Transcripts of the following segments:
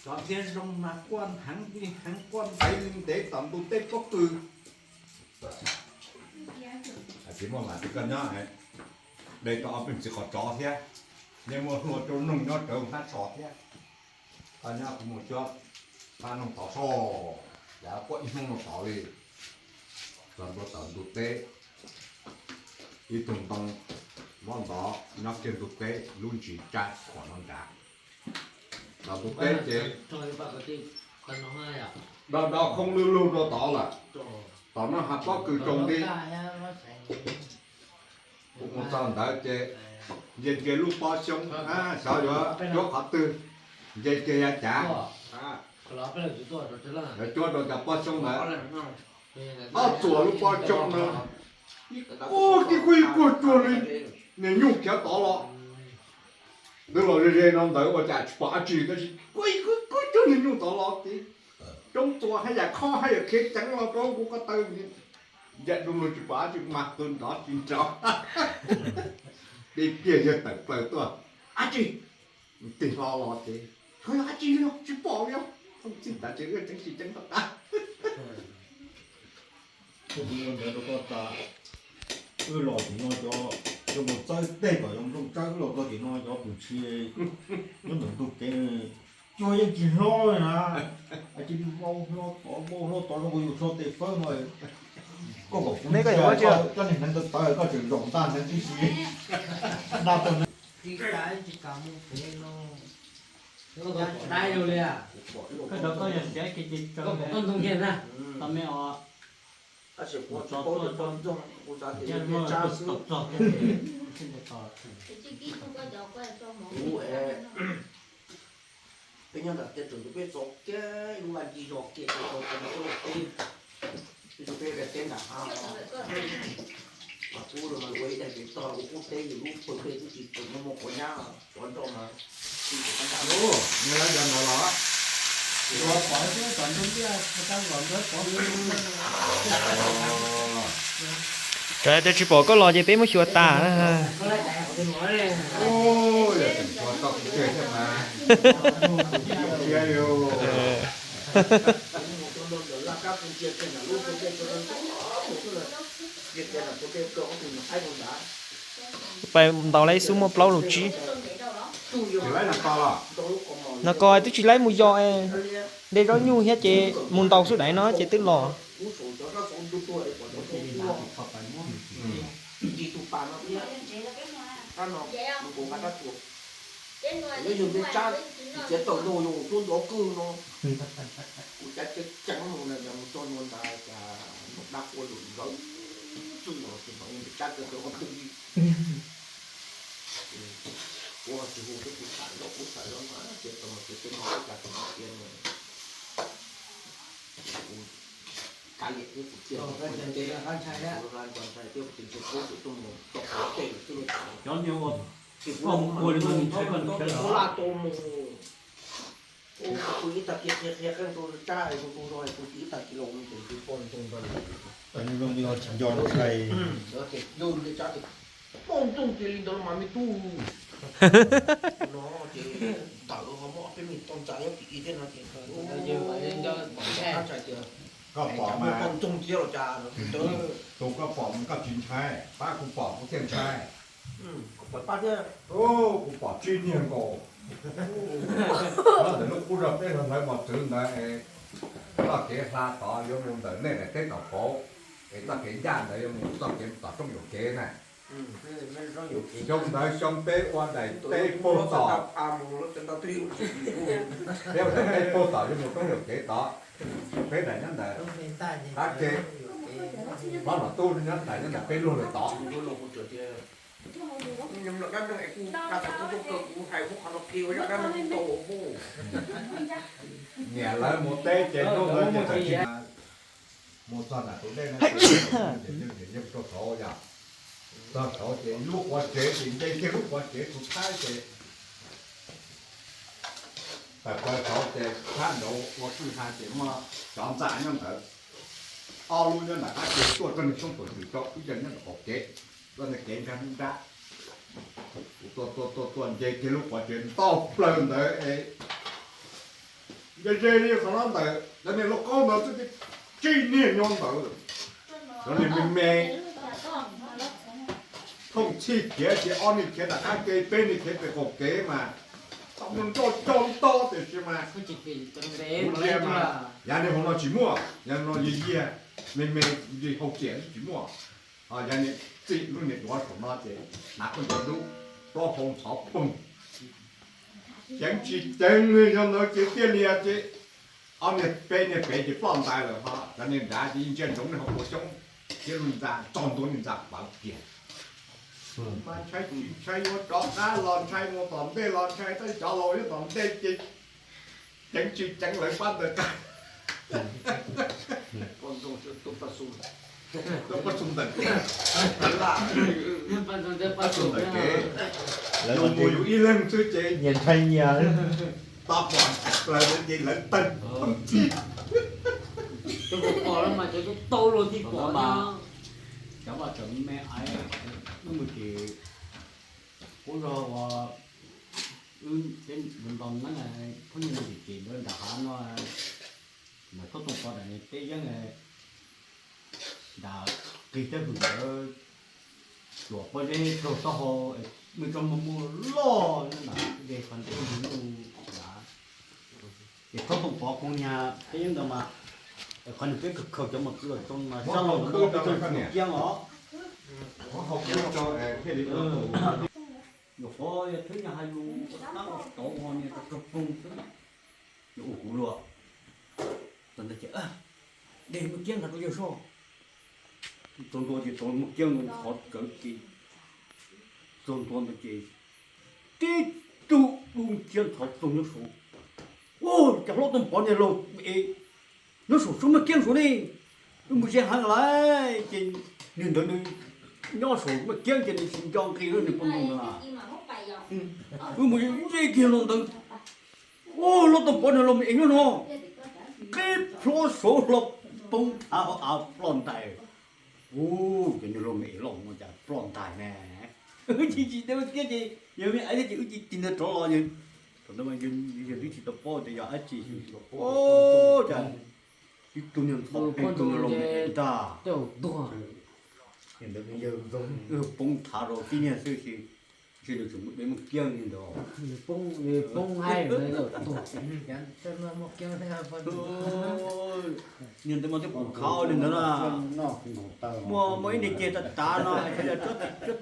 Cov thiab zoo mas quaj heev li heev, quaj ntev li ntev tom ntug teb pob kws. Tsis muaj mas tsis koj nyob, de tau ob peb txiv qos tsov thiab, nej muaj hlua rau noog nyob rawv hnab tsho thiab. Koj nyob kuv mus cuab hnab noog tod soj, yav quaj ib hnub no tod li. Txog ntua tom ntug teb, ib tug ntoo mob ntov nyob kiag ntug teb, lub ntsis tsa khuam no nrad. Tom ntug teb ces do do khoob lwj lug rau tod lawm. Tom no hav pob kws tsaus nti. Kuv mus txog ntawd ces nce kiag lub pob xyoob, xyov yuav cuab qhov twg, nce kiag yav cav, yuav cuab rau cov pob xyoob ntawd. Ob txuas lub pob xyoob no, ub, tib kuj ib kuj cuag li niag nyuj khiav tod los. Twb los ze ze no ntawd ua cas tsis pom dab tsi, tab sis kuj ib kuj cuag niag nyuj tod los tid. Coob txuas haj yam khob haj yam khiav ceev los rau kuv ko taw. Ncaim du lug tsis pom dab tsi, mas qw nrov tsis nrov. Dib pliag yawg tawm plaws tuaj, dab tsi? Tig hlo los ces, yog dab tsi li os, tsis pom li os. Txij tas ces wb tseem tsis ceev tau qab. Kuv ua ntawd rau koj tas, wb los tim no cov, cov mus txawb teg kom zoo nplooj tsawb, wb los txog tim no cov tus tshis nyob ntawm ntug kev, cuag yeej tsis hlob li na. Cia li vau hlo tod vau hlo tod zoo nkaus yus tso tes fawb no. Koj kom kuv ntsia koj niag hneev tawv tawv koj tseem zaum ntaj hneev tib si. Ntaj tag hneev. Koj rov koj yog siav kiag ces tsawv, tau me os. Tab sis kuv tsis paub tias poj ntxoog, kuv xav tias yog peb tsab xwb. Kuv es peb nyob nram tiaj roob tus peb txo kiag ib lub vaj ncig zog kiag rau pem teb, ib tug peb daim teb nram hav os. Mas kuv los mas ua ib daim pem toj ua qub teb, yus lub pawg peb twb tsis tawm muaj muaj quav nyab, tsov nroj mas tsis tawm qab nrad. Nws lawv yog ntawd los? Tsis pom koj los ces peb muab xyuas tas. Pais ntaus laib xub muaj plaub lub tsib. No ko twb tsis laib mus yos, de zaub nyuj thiab ces mus ntaus xub daiv no ces twb los. Yog peb tsab txiav tawm no yog tus txiav kwj no, kuv cav ceev ceev mus na, mus txog ntua ntawd cas dab quaj lus zawv txwj los tsis hnov peb tsab txiav tawm ob tug li. Kuv tsis hu, kuv tham zoj, kuv tham zoj mas txiav tau mas txiav tej no ib cas tsis txiav no. Kuv kav liam thiab kuv txiav, kuv hla ntshai thiab kuv tsis ntshai kuv tuaj mus tau qhov tej lawm xwb. Cov niag uas koj mus ua li no nws ntshai koj nrhiav lawm. Kuv laj tau mus, kuv ib tag kis qhia qhia qeej rau tsab es kuv tus zog kuv ib tag kis los mus ces kuv poj ntxoog ntawd. Poj ntxoog cia li ntawd los mas me tub no ces tawm ho muab ob peb me toj ntxas nyob tim ib thiab no ces ntshai tias koj pom mas poj ntxoog cia los cas no tus koj pom mas koj tsis ntshai, pab kuv pom kuv thiaj ntshai. Kuv pom tsib niag nkaus. Nyob ntawm lub qub zog peb zog hlawv mos txwv ntawd, txoj kev hla tod yuav mus ntawm nej daim teb tom pauv, es txoj kev ncaj ntawd yuav mus txoj kev tom Roob Yuam Kev na. Xyoo ntawd xyoo peb ua daim teb puag tom, peb ua daim teb puag tom yuav mus Roob Yuam Kev tod, peb daim nyob ntawd qab ke, Hlob Nom Tub nyob daim nyob ntawm peb lug lawm tod. Niam lawv mus teb ces hnub ntawd ces txawm tsis mus txog nram tus dej no ces yeej rau saud yom. Txog saud ces lub quav tsev ces nce kiag lub quav tsev tus thaib ces tawm plaws saud ces thab nraud ua kwj ha ces muaj cov ntxa nyob ntawd. Ob lub nyob nram qab tsev tuaj txog niag xyoob tuam tswm rau ib co nyob ntawm qaum kev, tuaj niag kev nkag nruab nrab. Kuv tuaj tuaj tuaj tuaj nce kiag lub quav tsev ntau plaws ntawd es Ze ze li qhov no ntawm cov niag lauj kaub ntawd xwb, tsib niag nyob ntawd. Cov niag me me, thooj txhij khiav ces ob niag khiav nram qab ke, peb niag khiav pem qaum kev mas tau muaj nroj coj nto tiam sis mas kuv ntsia mas yav niag hauv no tsis muaj, yav no yog yiag me me li hau tiam tsis muaj. Yav niag txij lub niag duav saum no ces hnav khaub ncaws dub, plaub hau ntxhov poog. Ceev tsis ceev li yog ntawd ces tiag lias ces ob niag peb niag pem ces ploj ntais lawm ho cov niag nrad ces yeej ntsia ntsoov niag hauv paus xyoob thiab lub ntxa txog ntua niag ntxa pawv kiag. Mas ntshai tsis ntshai yuav rov qab los ntshai mus tom ntej los ntshai tab sis cov laus nyob tom ntej ces ceev tsis ceev lawv pab ntawd qab. Pab txug ntawm kev, pab txug ntawm kev, yus mus yus ib leeg xwb ces nyias ntshai nyias, tau pom plaws ces lawv tawg. Cov pom los mas cov tau luag thiaj pom mas. Cov vaj tswv me aiv, wb mus ces kuv zog uas wb nto neeb, phooj ywg mus tim tim ntawd nram hav no, mas thob tooj pov nram peb yeeb nram qig teb hws ntawd, cuam pob zeb raug taub hau, muaj tsob muaj muaj loj nyob nram de qhov ntawd, ces thob tooj pov kuv niag peb yeeb ntawd mas, qhov niag peb khaws khaws cov mos txwv los tsoo mas sab laug ntawd muaj peb caug kiag os. Nyuam qhuav yog thwb nyuag hais lus ua tab ua tauv ua niag tau raug ploog xwb, yog ua kuv luag. Txog ntawd ces, de muaj kiab nqa rau yawg soj. Txog ntua ces tau muaj kiab qhov rawv ces, txog ntua ntawd ces tib tug dub nciab ntxhov txoog nyob saud. Ua cas hlob Tooj Pov niag laus es nyob saum sub muaj kiab saud ne? Wb mus ze heev lawm ces niag ntawd nws nyob saum muaj kiab ces nws tsis nco nqi lawm nws poj ntxoog ntawd a. Wb mus ze kiag los ntawd, ua hlob Tooj Pov niag laus es nyob no, qeb plhuav saud los poob thav hauv av ploj ntais. Ua ces niag laus me es loj no cas ploj ntais ne. Wb tsis tsis tau kiab ces yog me aiv thiab ces wb cia li tig ntawd rov los. Thaum ntawd mas yog twb tsis tau paub tias yog dab tsi. Ua cas tib tug niag ntxhov plig tug niag laus me es ntag. Poob thav rau tib niag xwb ces ntshe nws tseem muaj dej muaj kiab li ntawd. Niag ntawd mas twb pom khau li ntawd na. Muaj muaj ib niag ceg tav tav no, yog tsob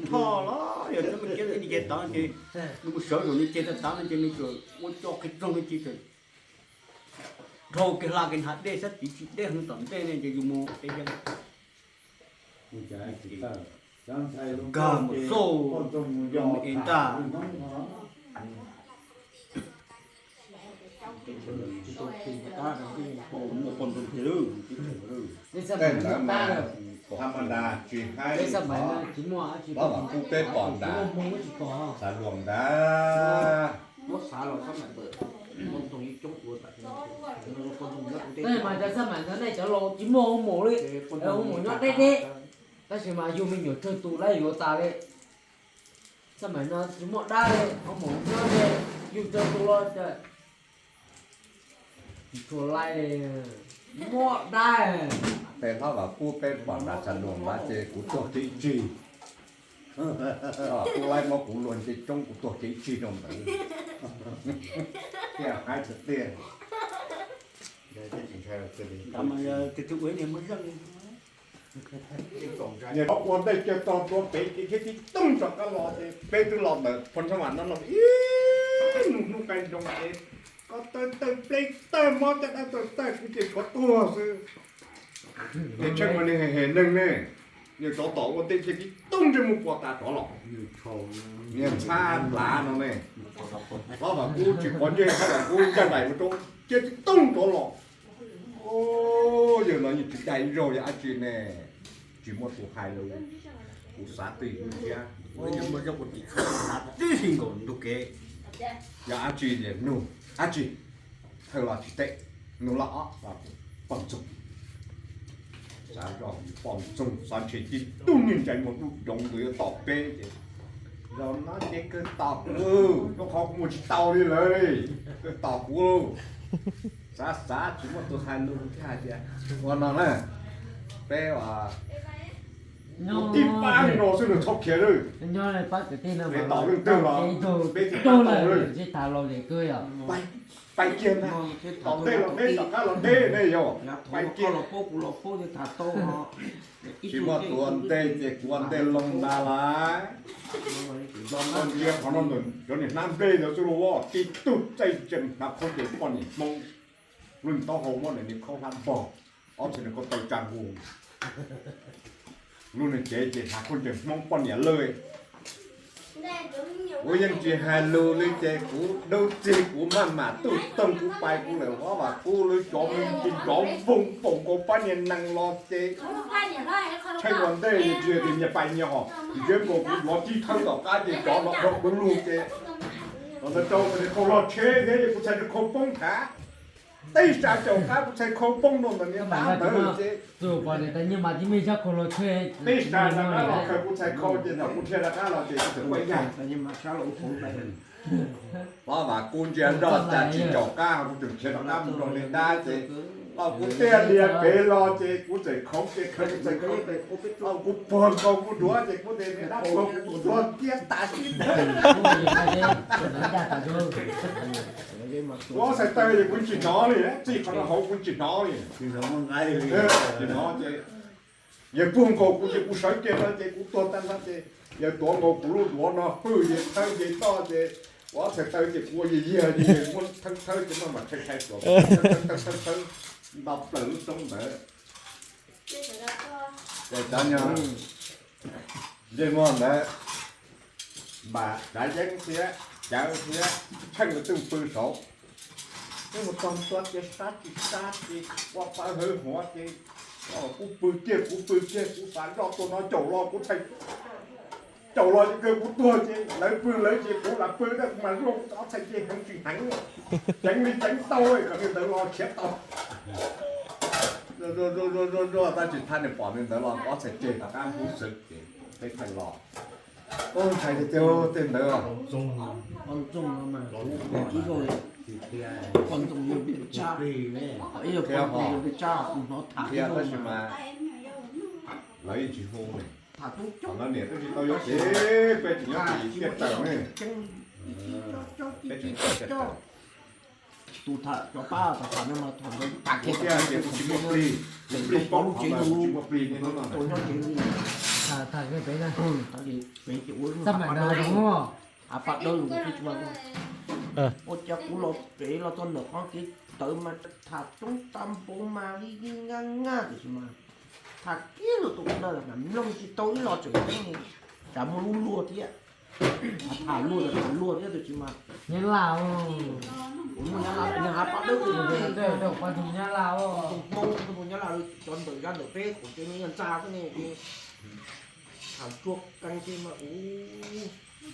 thoj los yog tsob muaj kiab ib niag ceg tav ces nws mus sawv zaum niag ceg tav tav no ces nws txawm ua co qhib rooj no ces txawm dhau kiag hla kiag hnav dej sab tid tsis deb heev tom ntej ne ces yus mus peb yeeb. Nkag mus xauj, es ntag. Muaj poj ntxoog tiag. Tej ntawd mas tha ma da tsis haib li, hlob Vam Kub peb pom ntag, xav luag ntag. Tab sis mas cov xab maim ntawd nej cov laus tsis muaj hoo maum li, hoo maum nyob deb deb. Tab sis mas yug me nyuam tsawg tus lawm yuav tas li. Xab maim no tsis muaj dab li, hoo maum nyob ze, yug tsawg tus los tsis tshua laij li, muaj dab. Peb hlob Vam Kub peb pom nrad xav luag ntag ces kuv tuag kiag ib tsig. Kuv laib muab kuv luag nce coob kuv tuag kiag ib tsig rau ntawd. Tiag haib tiag tiag. Tus twg ua ntej cia tog tua pem ces thiaj tib tooj rov qab los ces peb twb los ntawm pho ntxhab vam no los ib nus hnub qaij nroos ces koj tawg tawg pleb tawg mob caj dab tawg tawg kuv ces kov tuag xwb. Ces tshaj muaj neeg hem neeg ne, nws rov tom ua ntej cia tib tooj ntsej muag pua tas rov los. Niag ntxhab plav no ne, hlob Vam Kub tsis pov ntsej, hlob Vam Kub ncaj nraim mus rau cia tib tooj rov los. Yawg no yeej tsis daig ib zaug yog dab tsi ne, tsis muaj tus hais lus, kuv xav twj ywm thiab. Tib si nkaus ntug kev, yog dab tsi nug dab tsi, thawj los tsis teb, nug los ob poj ntxoog. Xav zoj poj ntxoog xav ntshe tib tug niag ntsais muag dub doov ntawd yuav tom peb ces, zaum no ces kawg tom kuv, rau qhov kuv mus tsis tau li lawm, kawg tom kuv. Xav xav tsis muaj tus hais lus thiaj hais tias ua no na. Peb ua tib pab li no xwb nws txhob khiav lawm. Nyob pab kwv tij no mas tom leej twg los peb tsis tau lawm, sib tham los li kawg yom. Pais kiag ntag, tom ntej los deb tom qab los deb ne yog. Pais kiag. Tsis muaj tus ua ntej ces kuv ua ntej loo ntag lauj. Los ntsia qhov no ntawm cov niag hnab nplej ntawd xwb los tib tug txaij tseem hnav khaub ncaws poj niam Hmoob. Lub niag taub hau muab nws niag khaub hlab npog, ob txhais niag ko taw tsa nkus. Lub niag cev ces hnav khaub ncaws Hmoob poj niam lawj. Kuv yeej tsis hais lus li ces kuv dub txig kuv maj mam tuj toog kuv pais kuv lawm. Ob vam kuv lawv cov me ntsis nrov voog npaum nkaus pab niag nees los ces tsheej ua ntej tsis yog tias nyias pais nyias hos, ntsiab nkaus kuv yuav tib thawb tom qab ces cov no dhau dub lug ces los ntawd rau kuv niag khau log tsheb thiab kuv txhais niag khau poob thav. Tib sab caum qab kuv txhais khau poob rau ntawm niag dab ntawd ces tib sab rov qab los khaws kuv txhais khau ces thaum kuv dhia rov qab los ces kuv txawm ua ib yam. Ob vam kuv ntsia nroj cas tsis caum qab kuv tseem khiav rov qab mus rau niag dab ces los kuv tiag lias pem los ces kuv txawm khoov ces khaws kuv txhais khau ces los kuv puag nkaus kuv duav ces kuv tias niag dab puag kuv tuag kiag tas sib ntawd. Kuv ob txhais taw ces kuv tsis hnov li, txij qhov no hauv kuv tsis hnov li. Tsis hnov ces yawg puag nkaus kuv ces kuv sawv kiag no ces kuv tuag tag nrho ces yawg tuav nkaus kuv lub duav no pw ces thawb ces toj ces kuv ob txhais taw ces kuv ua yig yig ces muab thawb thawb ces maj mam tshai tshai xyuas thawb thawb nto plaws lub roob ntawd. Ces cov nyuag ntsej muag ntawd npam tsav yeeb thiab cawv thiab tsheej ua twj pw saud. Twb mus txog ntua ces sab tsis sab ces ua pawv hawv huav ces kuv pw kiag kuv pw kiag kuv xav nroj tuaj no caum los kuv txhais caum los ces kawg kuv tuag ces lawv pw lawv ces kuv lam pw tab kuv mas zuaj kuv ob txhais ces heev tsis heev, ceev li ceev tau kom li ntawd los khiav tau. Zuaj zuaj zuaj zuaj tab tsis thab nws pom li ntawd los ob txhais ceg tom qab hub xwb ces peb pheej los. Ub, ntshai tiag tiag tej ntawd. Qhia tab sis mas lawv yeej tsis hu li. Thaum no niam twb tsis tau yuav txiv, peb tseem yuav txiv tiaj tawm ne. Peb tseem yuav txiv tiaj tawm. Tus tham cov pab tham tham no mas thaum ntawd kuv tias kuv tsis muaj plig, kuv plig paub lub tsev, kuv tsis muaj plig li hnub no. Thaum nyob tsev li, pem ces ua lub a pa dawb, a pa dawb los kuv tsis muaj. Ua cas kuv los pem los txog ntawm qhov kev tawm mas tham coob tag npaum mas li li ngaa ngaa tiam sis mas tham kiag lus tus dawb mas mloog tsis tau ib lo tseem ceeb li. Tsam muaj lub luag thiab, tham luag tham luag thiab tiam sis mas Nyab Laj, kuv muaj Nyab Laj, Nyab Laj, Hmoob, Hmoob Nyab Laj, cov ntawm zab ntawm peb kuv ces me nyuam ntxa xwb ne, tham tsuag qees ces mas kuv